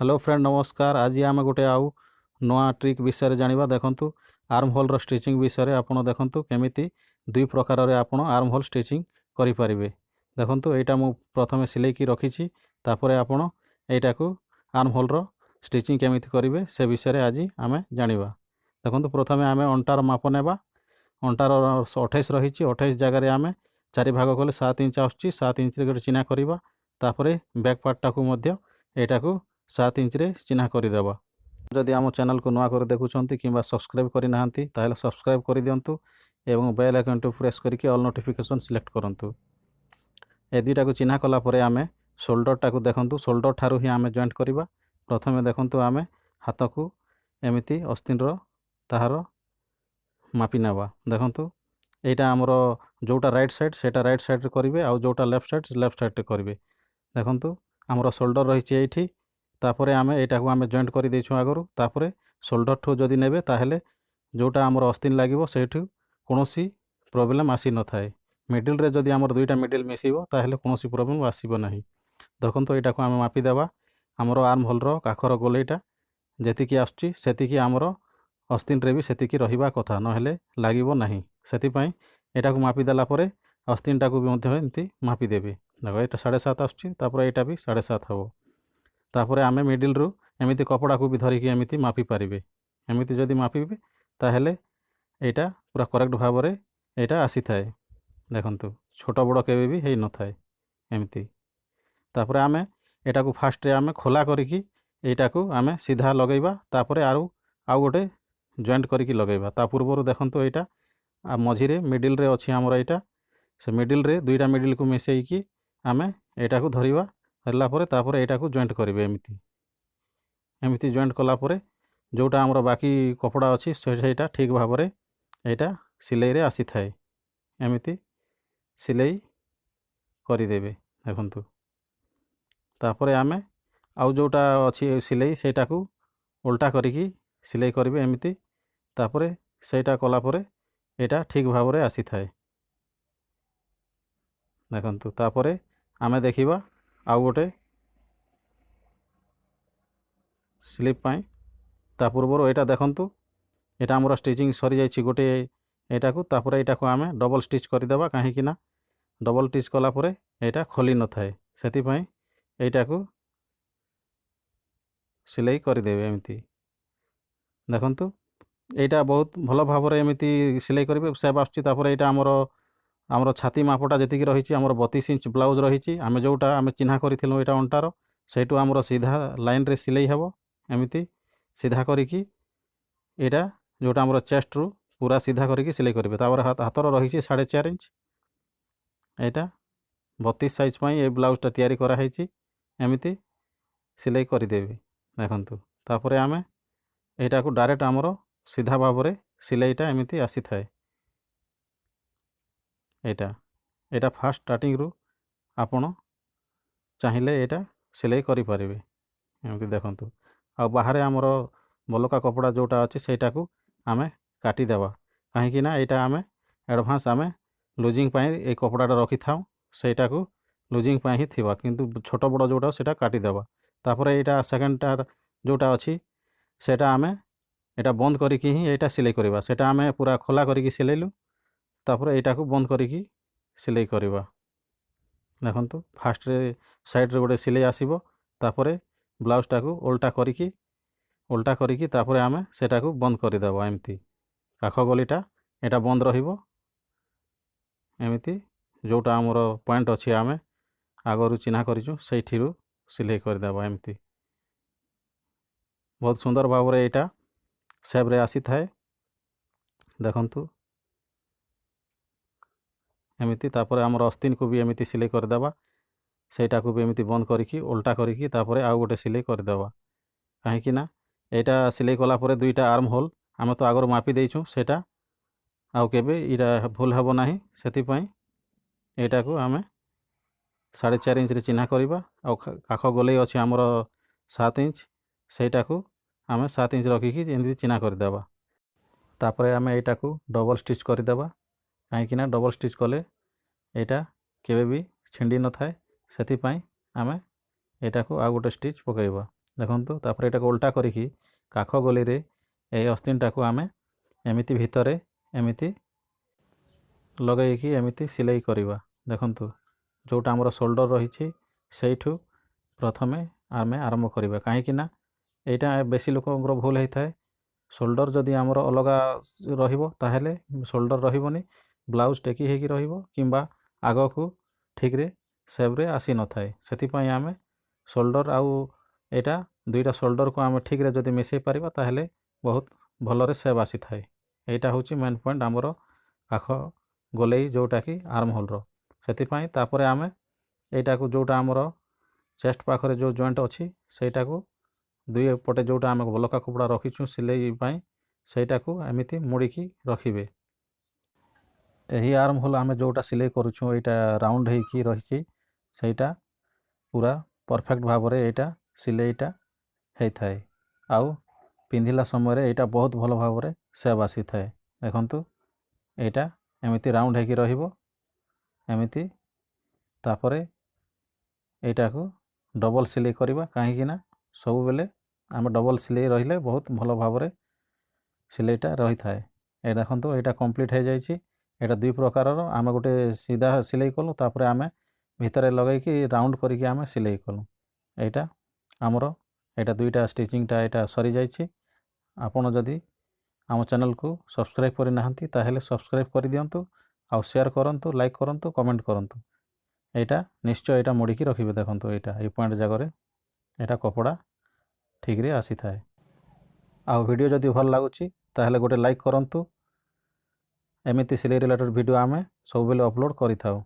Hello friend, ନମସ୍କାର। ଆଜି ଆମେ ଗୋଟେ ଆଉ ନୂଆ ଟ୍ରିକ୍ ବିଷୟରେ ଜାଣିବା। ଦେଖନ୍ତୁ, ଆର୍ମ ହୋଲ୍ର ଷ୍ଟିଚିଂ ବିଷୟରେ ଆପଣ ଦେଖନ୍ତୁ, କେମିତି ଦୁଇ ପ୍ରକାରରେ ଆପଣ ଆର୍ମ ହୋଲ୍ ଷ୍ଟିଚିଂ କରିପାରିବେ। ଦେଖନ୍ତୁ, ଏଇଟା ମୁଁ ପ୍ରଥମେ ସିଲେଇକି ରଖିଛି। ତାପରେ ଆପଣ ଏଇଟାକୁ ଆର୍ମ ହୋଲ୍ର ଷ୍ଟିଚିଂ କେମିତି କରିବେ, ସେ ବିଷୟରେ ଆଜି ଆମେ ଜାଣିବା। ଦେଖନ୍ତୁ, ପ୍ରଥମେ ଆମେ ଅଣ୍ଟାର ମାପ ନେବା। ଅଣ୍ଟାର 28 ରହିଛି। 28 ଜାଗାରେ ଆମେ ଚାରି ଭାଗ କଲେ 7 ଇଞ୍ଚ ଆସୁଛି। 7 ଇଞ୍ଚରେ ଗୋଟେ ଚିହ୍ନା କରିବା। ତାପରେ ବ୍ୟାକ୍ ପାର୍ଟଟାକୁ ମଧ୍ୟ ଏଇଟାକୁ 7 ଇଞ୍ଚରେ ଚିହ୍ନା କରିଦେବା। ଯଦି ଆମ ଚ୍ୟାନେଲକୁ ନୂଆ କରି ଦେଖୁଛନ୍ତି କିମ୍ବା ସବସ୍କ୍ରାଇବ୍ କରିନାହାନ୍ତି, ତାହେଲେ ସବସ୍କ୍ରାଇବ୍ କରିଦିଅନ୍ତୁ ଏବଂ ବେଲ୍ ଆଇକନ୍‌ଟିକୁ ପ୍ରେସ୍ କରିକି ଅଲ୍ ନୋଟିଫିକେସନ୍ ସିଲେକ୍ଟ କରନ୍ତୁ। ଏ ଦୁଇଟାକୁ ଚିହ୍ନା କଲା ପରେ ଆମେ ସୋଲ୍ଡରଟାକୁ, ଦେଖନ୍ତୁ, ସୋଲ୍ଡର ଠାରୁ ହିଁ ଆମେ ଜଏଣ୍ଟ କରିବା। ପ୍ରଥମେ ଦେଖନ୍ତୁ, ଆମେ ହାତକୁ ଏମିତି ଅସ୍ତିନର ତାହାର ମାପି ନେବା। ଦେଖନ୍ତୁ, ଏଇଟା ଆମର ଯେଉଁଟା ରାଇଟ୍ ସାଇଡ଼୍, ସେଇଟା ରାଇଟ୍ ସାଇଡ଼୍ରେ କରିବେ ଆଉ ଯେଉଁଟା ଲେଫ୍ଟ ସାଇଡ଼୍, ଲେଫ୍ଟ ସାଇଡ଼୍ରେ କରିବେ। ଦେଖନ୍ତୁ, ଆମର ସୋଲ୍ଡର ରହିଛି ଏଇଠି। ତାପରେ ଆମେ ଏଇଟାକୁ ଆମେ ଜଏଣ୍ଟ କରିଦେଇଛୁ ଆଗରୁ। ତାପରେ ସୋଲ୍ଡରଠୁ ଯଦି ନେବେ, ତାହେଲେ ଯେଉଁଟା ଆମର ଅସ୍ତିନ ଲାଗିବ, ସେଇଠୁ କୌଣସି ପ୍ରୋବ୍ଲେମ୍ ଆସିନଥାଏ। ମିଡ଼ିଲରେ ଯଦି ଆମର ଦୁଇଟା ମିଡ଼ିଲ ମିଶିବ, ତାହେଲେ କୌଣସି ପ୍ରୋବ୍ଲେମ୍ ଆସିବ ନାହିଁ। ଦେଖନ୍ତୁ, ଏଇଟାକୁ ଆମେ ମାପିଦେବା। ଆମର ଆର୍ମ ହୋଲ୍ର କାଖର ଗୋଲେଇଟା ଯେତିକି ଆସୁଛି, ସେତିକି ଆମର ଅସ୍ତିନରେ ବି ସେତିକି ରହିବା କଥା, ନହେଲେ ଲାଗିବ ନାହିଁ। ସେଥିପାଇଁ ଏଇଟାକୁ ମାପିଦେଲା ପରେ ଅସ୍ତିନଟାକୁ ବି ମଧ୍ୟ ଏମିତି ମାପିଦେବେ। ଦେଖ, ଏଇଟା 7.5 ଆସୁଛି। ତାପରେ ଏଇଟା ବି 7.5 ହେବ। ତାପରେ ଆମେ ମିଡ଼ିଲରୁ ଏମିତି କପଡ଼ାକୁ ବି ଧରିକି ଏମିତି ମାପି ପାରିବେ। ଏମିତି ଯଦି ମାପିବେ, ତାହେଲେ ଏଇଟା ପୁରା କରେକ୍ଟ ଭାବରେ ଏଇଟା ଆସିଥାଏ। ଦେଖନ୍ତୁ, ଛୋଟ ବଡ଼ କେବେ ବି ହେଇନଥାଏ ଏମିତି। ତାପରେ ଆମେ ଏଇଟାକୁ ଫାଷ୍ଟରେ ଆମେ ଖୋଲା କରିକି ଏଇଟାକୁ ଆମେ ସିଧା ଲଗାଇବା। ତାପରେ ଆଉ ଆଉ ଗୋଟେ ଜଏଣ୍ଟ କରିକି ଲଗାଇବା। ତା ପୂର୍ବରୁ ଦେଖନ୍ତୁ, ଏଇଟା ଆଉ ମଝିରେ ମିଡ଼ିଲରେ ଅଛି ଆମର ଏଇଟା। ସେ ମିଡ଼ିଲରେ ଦୁଇଟା ମିଡ଼ିଲକୁ ମିଶାଇକି ଆମେ ଏଇଟାକୁ ଧରିବା। ଧରିଲା ପରେ ତାପରେ ଏଇଟାକୁ ଜଏଣ୍ଟ କରିବେ ଏମିତି। ଏମିତି ଜଏଣ୍ଟ କଲା ପରେ ଯେଉଁଟା ଆମର ବାକି କପଡ଼ା ଅଛି, ସେଇଟା ଠିକ୍ ଭାବରେ ଏଇଟା ସିଲେଇରେ ଆସିଥାଏ। ଏମିତି ସିଲେଇ କରିଦେବେ। ଦେଖନ୍ତୁ, ତାପରେ ଆମେ ଆଉ ଯେଉଁଟା ଅଛି ସିଲେଇ, ସେଇଟାକୁ ଓଲଟା କରିକି ସିଲେଇ କରିବେ ଏମିତି। ତାପରେ ସେଇଟା କଲା ପରେ ଏଇଟା ଠିକ୍ ଭାବରେ ଆସିଥାଏ। ଦେଖନ୍ତୁ, ତାପରେ ଆମେ ଦେଖିବା ଆଉ ଗୋଟେ ସ୍ଲିଭ୍ ପାଇଁ। ତା ପୂର୍ବରୁ ଏଇଟା ଦେଖନ୍ତୁ, ଏଇଟା ଆମର ଷ୍ଟିଚିଂ ସରିଯାଇଛି ଗୋଟେ ଏଇଟାକୁ। ତାପରେ ଏଇଟାକୁ ଆମେ ଡବଲ୍ ଷ୍ଟିଚ୍ କରିଦେବା, କାହିଁକି ନା ଡବଲ୍ ଷ୍ଟିଚ୍ କଲା ପରେ ଏଇଟା ଖୋଲି ନଥାଏ। ସେଥିପାଇଁ ଏଇଟାକୁ ସିଲେଇ କରିଦେବେ ଏମିତି। ଦେଖନ୍ତୁ, ଏଇଟା ବହୁତ ଭଲ ଭାବରେ ଏମିତି ସିଲେଇ କରିବେ, ସେପ୍ ଆସୁଛି। ତାପରେ ଏଇଟା ଆମର ଛାତି ମାପଟା ଯେତିକି ରହିଛି, ଆମର 32 ଇଞ୍ଚ ବ୍ଲାଉଜ୍ ରହିଛି। ଆମେ ଯେଉଁଟା ଆମେ ଚିହ୍ନା କରିଥିଲୁ ଏଇଟା ଅଣ୍ଟାର, ସେଇଠୁ ଆମର ସିଧା ଲାଇନ୍ରେ ସିଲେଇ ହେବ। ଏମିତି ସିଧା କରିକି ଏଇଟା ଯେଉଁଟା ଆମର ଚେଷ୍ଟରୁ ପୁରା ସିଧା କରିକି ସିଲେଇ କରିବେ। ତାପରେ ହାତର ରହିଛି 4.5 ଇଞ୍ଚ। ଏଇଟା 32 ସାଇଜ୍ ପାଇଁ ଏ ବ୍ଲାଉଜଟା ତିଆରି କରାହେଇଛି। ଏମିତି ସିଲେଇ କରିଦେବେ। ଦେଖନ୍ତୁ, ତାପରେ ଆମେ ଏଇଟାକୁ ଡାଇରେକ୍ଟ ଆମର ସିଧା ଭାବରେ ସିଲେଇଟା ଏମିତି ଆସିଥାଏ। ଏଇଟା ଫାଷ୍ଟ ଷ୍ଟାର୍ଟିଂରୁ ଆପଣ ଚାହିଁଲେ ଏଇଟା ସିଲେଇ କରିପାରିବେ ଏମିତି। ଦେଖନ୍ତୁ, ଆଉ ବାହାରେ ଆମର ବଲକା କପଡ଼ା ଯେଉଁଟା ଅଛି, ସେଇଟାକୁ ଆମେ କାଟିଦେବା, କାହିଁକି ନା ଏଇଟା ଆମେ ଆଡ଼ଭାନ୍ସ ଆମେ ଲୁଜିଂ ପାଇଁ ଏଇ କପଡ଼ାଟା ରଖିଥାଉ। ସେଇଟାକୁ ଲୁଜିଂ ପାଇଁ ହିଁ ଥିବା, କିନ୍ତୁ ଛୋଟ ବଡ଼ ଯେଉଁଟା, ସେଇଟା କାଟିଦେବା। ତାପରେ ଏଇଟା ସେକେଣ୍ଡଟା ଯେଉଁଟା ଅଛି, ସେଇଟା ଆମେ ଏଇଟା ବନ୍ଦ କରିକି ହିଁ ଏଇଟା ସିଲେଇ କରିବା। ସେଇଟା ଆମେ ପୁରା ଖୋଲା କରିକି ସିଲେଇଲୁ, ତାପରେ ଏଇଟାକୁ ବନ୍ଦ କରିକି ସିଲେଇ କରିବା। ଦେଖନ୍ତୁ, ଫାଷ୍ଟରେ ସାଇଡ଼୍ରେ ଗୋଟେ ସିଲେଇ ଆସିବ। ତାପରେ ବ୍ଲାଉଜଟାକୁ ଓଲଟା କରିକି ତାପରେ ଆମେ ସେଇଟାକୁ ବନ୍ଦ କରିଦେବା ଏମିତି। କାଖ ଗଲିଟା ଏଇଟା ବନ୍ଦ ରହିବ। ଏମିତି ଯେଉଁଟା ଆମର ପଏଣ୍ଟ ଅଛି, ଆମେ ଆଗରୁ ଚିହ୍ନା କରିଛୁ, ସେଇଠିରୁ ସିଲେଇ କରିଦେବା ଏମିତି। ବହୁତ ସୁନ୍ଦର ଭାବରେ ଏଇଟା ସେପ୍ରେ ଆସିଥାଏ। ଦେଖନ୍ତୁ, ଏମିତି। ତାପରେ ଆମର ଅସ୍ତିନକୁ ବି ଏମିତି ସିଲେଇ କରିଦେବା। ସେଇଟାକୁ ବି ଏମିତି ବନ୍ଦ କରିକି, ଓଲଟା କରିକି, ତାପରେ ଆଉ ଗୋଟେ ସିଲେଇ କରିଦେବା, କାହିଁକି ନା ଏଇଟା ସିଲେଇ କଲା ପରେ ଦୁଇଟା ଆର୍ମ ହୋଲ୍ ଆମେ ତ ଆଗରୁ ମାପି ଦେଇଛୁ, ସେଇଟା ଆଉ କେବେ ଏଇଟା ଭୁଲ ହେବ ନାହିଁ। ସେଥିପାଇଁ ଏଇଟାକୁ ଆମେ 4.5 ଇଞ୍ଚରେ ଚିହ୍ନା କରିବା। ଆଉ କାଖ ଗୋଲେଇ ଅଛି ଆମର 7 ଇଞ୍ଚ, ସେଇଟାକୁ ଆମେ 7 ଇଞ୍ଚ ରଖିକି ଏମିତି ଚିହ୍ନା କରିଦେବା। ତାପରେ ଆମେ ଏଇଟାକୁ ଡବଲ୍ ଷ୍ଟିଚ୍ କରିଦେବା, କାହିଁକିନା ଡବଲ୍ ଷ୍ଟିଚ୍ କଲେ ଏଇଟା କେବେ ବି ଛିଣ୍ଡି ନଥାଏ। ସେଥିପାଇଁ ଆମେ ଏଇଟାକୁ ଆଉ ଗୋଟେ ଷ୍ଟିଚ୍ ପକାଇବା। ଦେଖନ୍ତୁ, ତାପରେ ଏଇଟାକୁ ଓଲଟା କରିକି କାଖ ଗୋଲିରେ ଏଇ ଅସ୍ତିନଟାକୁ ଆମେ ଏମିତି ଭିତରେ ଏମିତି ଲଗେଇକି ଏମିତି ସିଲେଇ କରିବା। ଦେଖନ୍ତୁ, ଯେଉଁଟା ଆମର ସୋଲ୍ଡର ରହିଛି, ସେଇଠୁ ପ୍ରଥମେ ଆମେ ଆରମ୍ଭ କରିବା। କାହିଁକି ନା ଏଇଟା ବେଶୀ ଲୋକଙ୍କର ଭୁଲ ହେଇଥାଏ। ସୋଲ୍ଡର ଯଦି ଆମର ଅଲଗା ରହିବ, ତାହେଲେ ସୋଲ୍ଡର ରହିବନି, ବ୍ଲାଉଜ୍ ଟେକି ହେଇକି ରହିବ କିମ୍ବା ଆଗକୁ ଠିକ୍ରେ ସେପ୍ରେ ଆସିନଥାଏ। ସେଥିପାଇଁ ଆମେ ସୋଲ୍ଡର ଆଉ ଏଇଟା ଦୁଇଟା ସୋଲ୍ଡରକୁ ଆମେ ଠିକ୍ରେ ଯଦି ମିଶାଇ ପାରିବା, ତାହେଲେ ବହୁତ ଭଲରେ ସେପ୍ ଆସିଥାଏ। ଏଇଟା ହେଉଛି ମେନ୍ ପଏଣ୍ଟ ଆମର କାଖ ଗୋଲେଇ, ଯେଉଁଟାକି ଆର୍ମ ହୋଲ୍ର। ସେଥିପାଇଁ ତାପରେ ଆମେ ଏଇଟାକୁ ଯେଉଁଟା ଆମର ଚେଷ୍ଟ ପାଖରେ ଯେଉଁ ଜଏଣ୍ଟ ଅଛି, ସେଇଟାକୁ ଦୁଇ ପଟେ ଯେଉଁଟା ଆମେ ବଲକା କପଡ଼ା ରଖିଛୁ ସିଲେଇ ପାଇଁ, ସେଇଟାକୁ ଏମିତି ମୋଡ଼ିକି ରଖିବେ। ଏହି ଆର୍ମ ହୋଲ୍ ଆମେ ଯେଉଁଟା ସିଲେଇ କରୁଛୁ, ଏଇଟା ରାଉଣ୍ଡ ହେଇକି ରହିଛି, ସେଇଟା ପୁରା ପରଫେକ୍ଟ ଭାବରେ ଏଇଟା ସିଲେଇଟା ହେଇଥାଏ ଆଉ ପିନ୍ଧିଲା ସମୟରେ ଏଇଟା ବହୁତ ଭଲ ଭାବରେ ସେପ୍ ଆସିଥାଏ। ଦେଖନ୍ତୁ, ଏଇଟା ଏମିତି ରାଉଣ୍ଡ ହେଇକି ରହିବ ଏମିତି। ତାପରେ ଏଇଟାକୁ ଡବଲ୍ ସିଲେଇ କରିବା, କାହିଁକି ନା ସବୁବେଳେ ଆମେ ଡବଲ୍ ସିଲେଇ ରହିଲେ ବହୁତ ଭଲ ଭାବରେ ସିଲେଇଟା ରହିଥାଏ। ଏ ଦେଖନ୍ତୁ, ଏଇଟା କମ୍ପ୍ଲିଟ୍ ହେଇଯାଇଛି। ଏଇଟା ଦୁଇ ପ୍ରକାରର, ଆମେ ଗୋଟେ ସିଧା ସିଲେଇ କଲୁ, ତାପରେ ଆମେ ଭିତରେ ଲଗେଇକି ରାଉଣ୍ଡ କରିକି ଆମେ ସିଲେଇ କଲୁ। ଏଇଟା ଆମର ଏଇଟା ଦୁଇଟା ଷ୍ଟିଚିଂଟା ଏଇଟା ସରିଯାଇଛି। ଆପଣ ଯଦି ଆମ ଚ୍ୟାନେଲକୁ ସବସ୍କ୍ରାଇବ୍ କରିନାହାନ୍ତି, ତାହେଲେ ସବସ୍କ୍ରାଇବ୍ କରିଦିଅନ୍ତୁ ଆଉ ସେୟାର କରନ୍ତୁ, ଲାଇକ୍ କରନ୍ତୁ, କମେଣ୍ଟ କରନ୍ତୁ। ଏଇଟା ନିଶ୍ଚୟ ଏଇଟା ମୋଡ଼ିକି ରଖିବେ। ଦେଖନ୍ତୁ, ଏଇଟା ଏଇ ପଏଣ୍ଟ ଜାଗାରେ ଏଇଟା କପଡ଼ା ଠିକ୍ରେ ଆସିଥାଏ। ଆଉ ଭିଡ଼ିଓ ଯଦି ଭଲ ଲାଗୁଛି, ତାହେଲେ ଗୋଟେ ଲାଇକ୍ କରନ୍ତୁ। ଏମିତି ସିଲେଇ ରିଲେଟେଡ଼୍ ଭିଡ଼ିଓ ଆମେ ସବୁବେଳେ ଅପଲୋଡ଼ କରିଥାଉ।